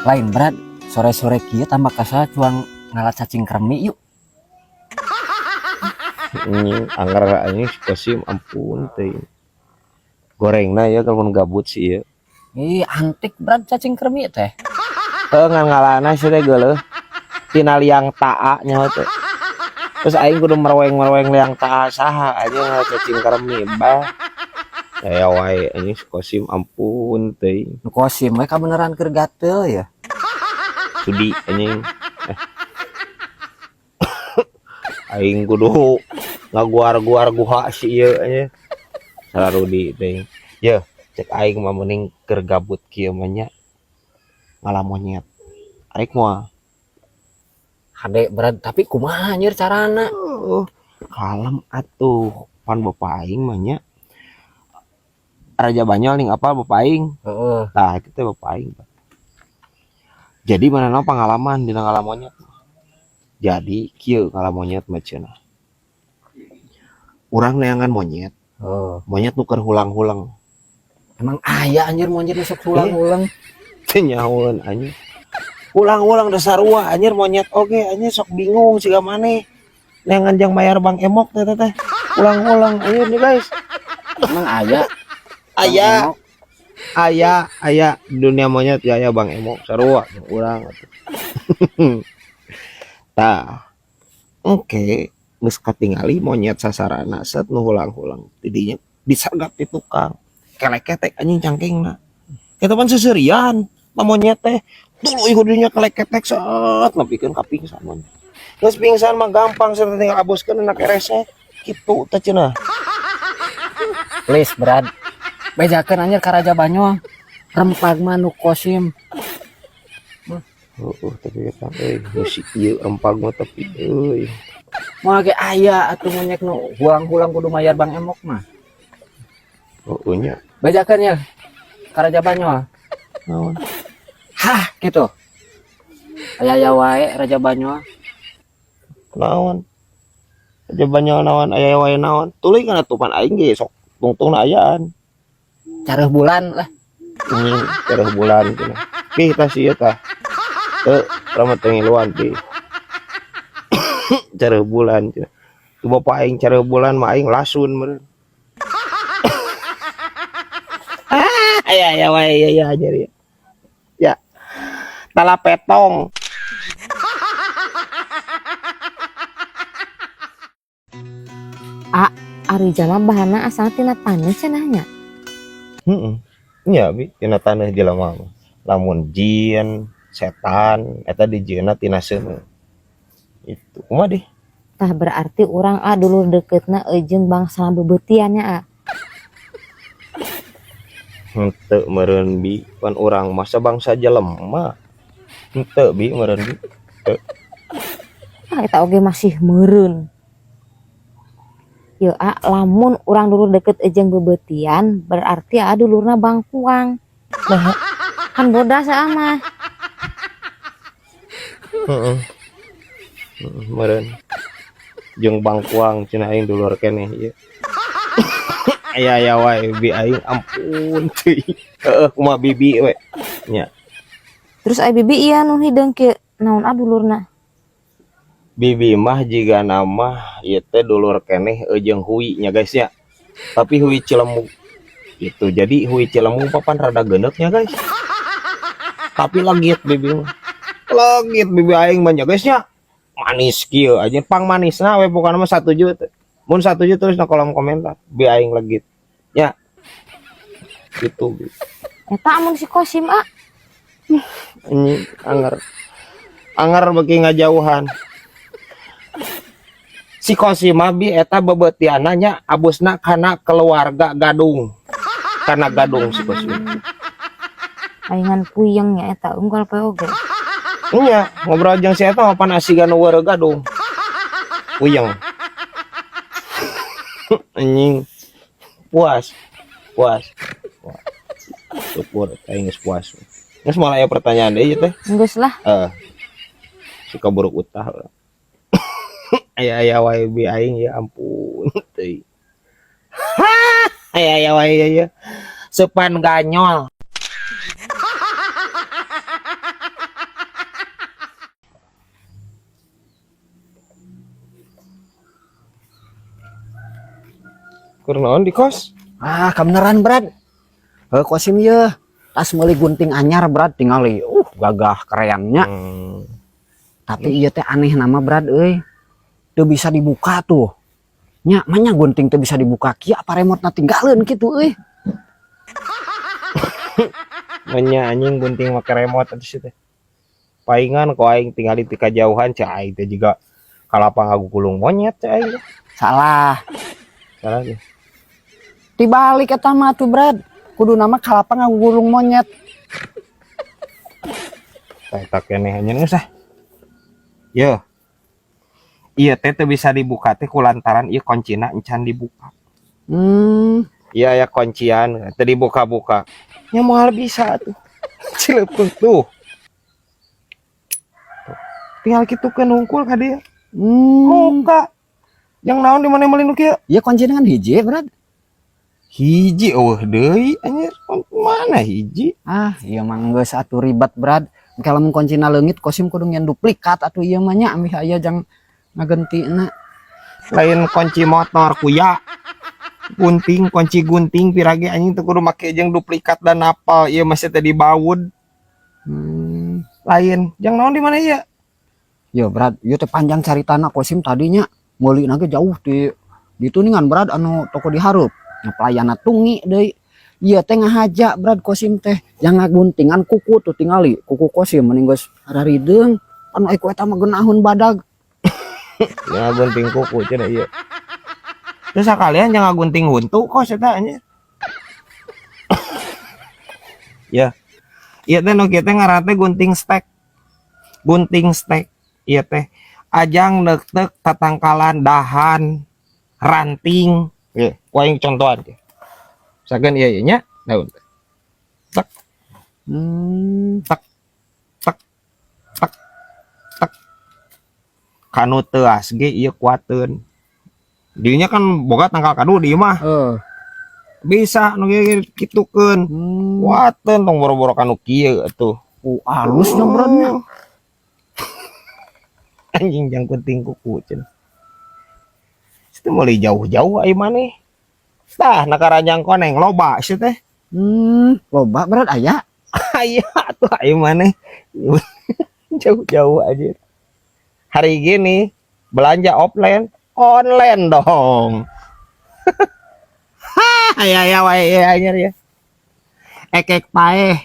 Lain, Brad, sore-sore kieu tambah kasal cuang ngala cacing kremi yuk. Anjing, angger anjing si Kosim, ampun teuing. Gorengna ya kalau gabut sih ya. Ih, antik, Brad, cacing kremi teh. Heuh, ngan ngalana sih teh geuleuh. Tina liang taa nyaho teh. Terus aing kudu merweng-merweng liang taa saha aja ngala cacing kremi bah. Aya wae anjing si Kosim, ampun teuing. Nu Kosim we kabeneran keur gatel ya. Sudi anjing. Aing kudu ngaguar-guar guha si ieu anjing. Salah Rudi teh. Ye, cek aing mah mending keur gabut kieu mah nya ngala monyet. Arek moal? Hade, Brad, tapi kumaha anjir carana? Oh, kalem atuh. Pan bapak aing mah nya Raja Banyol ning apal bapak aing. Heeh. Tah, itu teh bapak aing. Jadi mana pengalaman dina ngala monyet. Jadi kieu ngala monyet mah cenah. Urang neangan monyet, Oh. monyet nu keur hulang-hulang. Emang aya anjir monyet nu sok hulang-hulang? Teu nyahoeun anjing. Hulang-hulang da sarua anjir monyet oge anjir sok bingung siga maneh. Neangan jang mayar Bang Emok teh teh. Hulang-hulang anjir nih, guys. Emang aya? Aya. Bang Emok? Aya, aya dunia monyet ya aya Bang Emok sarua jeung urang atuh. Tah. Oke, geus katingali monyet sasarana set nu hulang-hulang. Tidinya disergap di tukang. Keleketek anjing cangkengna. Eta pan seuseurian, mah monyet teh. Tuluy kudunya keleketek set nepikeun ka pingsan monyet. Geus pingsan mah gampang set tinggal aboskeun na keresek. Kitu teh cenah. Please, Brad. Bejakeun anjir ka Raja Banyol. Rempag mah nu Kosim. Heeh, tapi eta euy musik ieu rempag mah tapi euy. Moal ge aya atuh monyet nu hulang-hulang kudu mayar Bang Emok mah. Heeh nya. Bejakeun ya ka Raja Banyol. Naon? Hah, gitu. Aya wae Raja Banyol. Naon? Raja Banyol naon aya wae naon? Tuluy kana tupan aing ge sok tungtungna ayaan. Careuh bulan lah. Careuh bulan cenah. Pi tah si ieu tah. Teu urang mah teu ngiluan pi. Careuh bulan cenah. Tu bapak aing careuh bulan mah aing lasun meureun. Ah, aya aya wae ya ya anjir ya. Ya. Talapetong. A, ari jalma bahanna asalna tina taneuh cenah nya. Heeh. Nya bi tina taneuh jelema mah. Lamun jin, setan eta dijieunna tina seuneu. Itu kumaha deh? Tah berarti urang a dulur deketna jeung bangsa bebeutian nya a. Henteu meureun bi, pan urang mah sabangsa jelema. Henteu bi meureun bi. Teu. Ah, eta oge masih meureun. Yeuh a, lamun urang dulur deket jeung bebeutian berarti a dulurna bangkuang. Nah, kan bodas a mah. Heeh. Heeh, meureun. Jeung bangkuang cenah aing dulur keneh ieu. Aya aya wae bi aing ampun teuing. Heeh, kumaha bibi we nya. Terus ai bibi ieu nu hideung kieu naon a dulurna? Bibi mah jigana mah ieu teh dulur keneh jeung hui nya guys nya. Tapi hui Cilemu gitu. Jadi hui Cilemu papan rada geuneuk nya guys. Tapi legit bibi mah. Legit bibi aing mah nya guys nya. Manis kieu aja pang manisna we pokona mah satuju teh. Mun satuju terus na kolom komentar bi aing legit. Ya. Gitu bi. Eta amun si Kosim a. Anjing anger. Anger beuki ngajauhan. Si Kosim mah bi eta bebeutianna nya abusna kana keluarga gadung. Kana gadung si Kosim. Aingan puyeng nya eta unggal poe oge. Nya, ngobrol jeung si eta mah pan asigan eueuh gadung. Puyeng. Anjing. Puas. Puas. Puas. Syukur aing geus puas. Geus moal aya pertanyaan deui ieu teh. Geus lah. Heeh. Suka buruk utah. Aya-aya wae bi aing ya ampun teuing. Aya-aya wae ya ya. Sepan ganyol. Keur naon di kos? Ah, kebenaran, Brad. Heuh, Kosim ye. Tas meuli gunting anyar, Brad, tingali. Gagah kerennya. Tapi ieu teh aneh nama, Brad euy. Teu bisa dibuka tuh. Nya, manya gunting teu bisa dibuka kieu, apa remote na tinggalin kitu euy. Menya anjing, gunting make remote atuh sih teh. Paingan ku aing tingali ti kajauhan, cek aing teh juga kalapa ngagugulung monyet cek aing teh. Salah. Salah ge. Dibalik eta mah tuh, Brad. Kudu nama kalapa ngagugulung monyet. Tah, eta keneh anjing, geus ah. Ye. Ieu teh teu bisa dibuka teh kulantaran ieu kuncina encan dibuka. Iya ya, kuncian teu dibuka-buka. Nya moal bisa tuh. Cileupeuh tuh. Tuh. Tinggal kitukeun hungkul ka dieu. Buka. Yang naon di mana meuli nu kieu? Ieu kuncina kan hiji, Brad. Hiji euweuh deui anjir. Mana hiji? Ah, ieu mah geus atuh ribet, Brad. Engke lamun kuncina leungit, Kosim kudu nyen duplikat atuh ieu mah nya, ambih aya jang ngagentina. Lain kunci motor kuya. Gunting, kunci gunting pirage anjing teu kudu make jeung duplikat dan napal ieu masih teh dibaud. Lain. Jang naon di mana ieu? Ya, Brad, ieu teh panjang caritana. Kosim tadinya meuli ge jauh di ditu ningan, Brad, anu toko di hareup. Nah, pelayanna tungi deui. Ieu teh ngahaja, Brad, Kosim teh yang ngaguntingan kuku tuh, tingali kuku Kosim mending geus rarideung anu ku eta mah geunahun badag. Ya gunting kuku cenah ieu. Terus sakalian jangan gunting huntu kos eta anjir. Ya. Ieu teh nu kieu teh ngaranna teh gunting stek. Gunting stek ieu teh ajang neukteuk tatangkalan, dahan, ranting. Ye, ku aing contohan teh. Misalkan ieu ieu nya, daun teh. Tek, tek, tek, tek, tek. Kanu teuas ge ieu kuateun. Dinya kan boga tangkal kadu di imah. Bisa nu kieu kitukeun. Kuateun, tong boro-boro kanu kieu atuh. Oh, halusnya, Brad, nya. Anjing, jang gunting kuku cenah. Itu mulai jauh-jauh ai maneh. Tah, na karanjang koneng loba sih teh. Loba, Brad, aya. Aya tuh ai maneh. Jauh-jauh aja. Hari gini belanja offline, online dong. Hah, ya ya wae ya anjir ya. Ekek paeh.